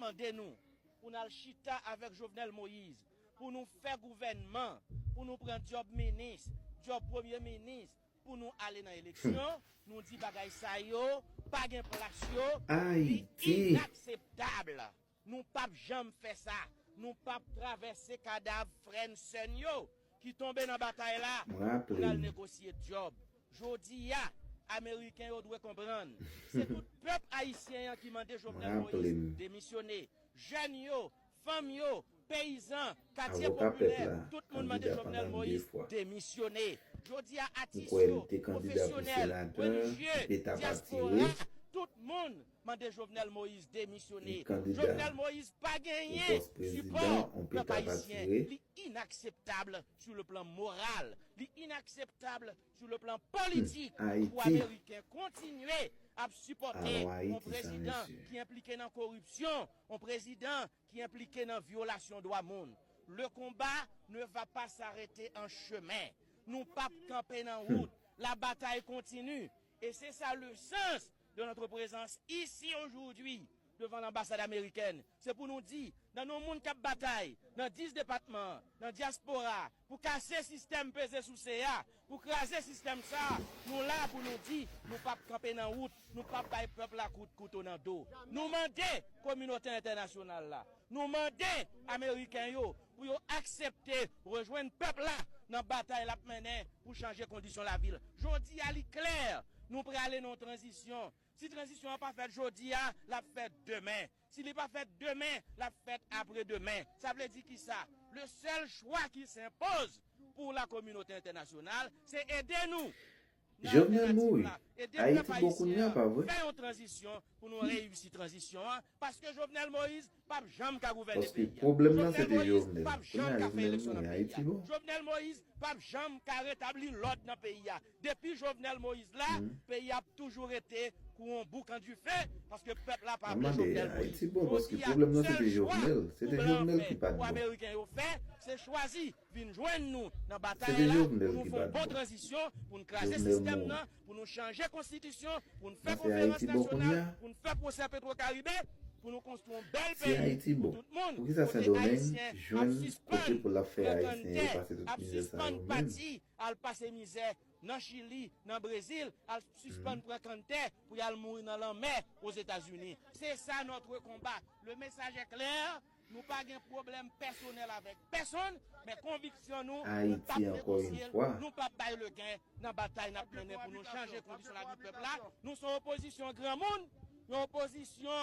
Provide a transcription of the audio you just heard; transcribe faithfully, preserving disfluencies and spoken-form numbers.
mande nou pou n al chita avèk Jovenel Moïse, pou nou fè gouvènman, pou nou pran djòb minis, djòb premye minis, pou nou ale nan eleksyon, nou di bagay sa yo pa gen plas yo, li inakseptab. Nou p ap janm fè sa. Nou p ap travèse kadav frè n, sè n yo ki tonbe nan batay la pou n al negosye djòb. Jodi a, Ameriken yo dwe konprann, se tout pèp ayisyen an ki mande Jovenel Moïse demisyone. Jèn yo, fanm yo, peyizan, katye popilè, tout moun mande Jovenel Moïse demisyone. Jodi a, atis yo, pwofesyonèl, relijye, dyaspora, tout moun mande Jovenel Moïse demisyone. Jovenel Moïse pa genyen sipò pèp ayisyen. Li inakseptab sou le plan moral. Li inakseptab sou le plan politik pou Ameriken kontinye ap sipòte yon prezidan ki enplike nan koripsyon, yon prezidan ki enplike nan vyolasyon dwa moun. Le combat ne va pas s'arrêter en chemin. Nou p ap kanpe nan wout. La bataille continue. Et c'est ça le sens de notre présence ici aujourd'hui devant l'ambassade américaine. Se pou nou di, nan yon moun k ap batay nan dis depatman, nan dyaspora, pou kase sistèm peze souse a, pou kraze sistèm sa, nou la pou nou di, nou p ap kanpe nan wout, nou p ap bay pèp la kout kouto nan do. Nou mande kominote entènasyonal la, nou mande Ameriken yo pou yo aksepte rejwenn pèp la nan batay l ap mennen pou chanje kondisyon lavi l. Jodi a, li klè, nou prale nan yon tranzisyon. Si tranzisyon an pa fèt jodi a, l ap fèt demen. Si li pa fèt demen, l ap fèt apre demen. Sa vle di kisa? Le sèl chwa ki s'enpose pou la kominote entènasyonal, se ede nou nan altènativ la. Ede pèp ayisyen an fè yon tranzisyon pou nou reyisi tranzisyon an, paske Jovenel Moïse p ap janm ka gouvène peyi a. Jovenel Moïse p ap janm ka fè eleksyon nan peyi a. Jovenel Moïse p ap janm ka retabli lòd nan peyi a. Depi Jovenel Moïse la, peyi a ap toujou rete kou yon boukan dife, paske pèp la pa vle Jovenel Moïse. Jodi a, sèl chwa pou blan an fè, pou Ameriken yo fè, se chwazi vin jwenn nou nan batay la, pou nou fè yon bon tranzisyon, pou n kraze sistèm nan, pou nou chanje konstitisyon, pou n fè konferans nasyonal, pou n fè pwosè Petwokaribe, pou nou konstwi yon bèl peyi pou tout moun, kote Ayisyen ap sispann pran kanntè, ap sispann pati al pase mizè nan Chili, nan Brezil, al sispann pran kanntè pou y al mouri nan lanmè Ozetazini. C'est ça notre combat. Le message est clair. Nou pa gen pwoblèm pèsonèl avèk pèsonn, men konviksyon nou, nou p ap negosye l, nou p ap bay legen nan batay n ap mennen pou nou chanje kondisyon lavi pèp la. Nou se yon opozisyon granmoun, yon opozisyon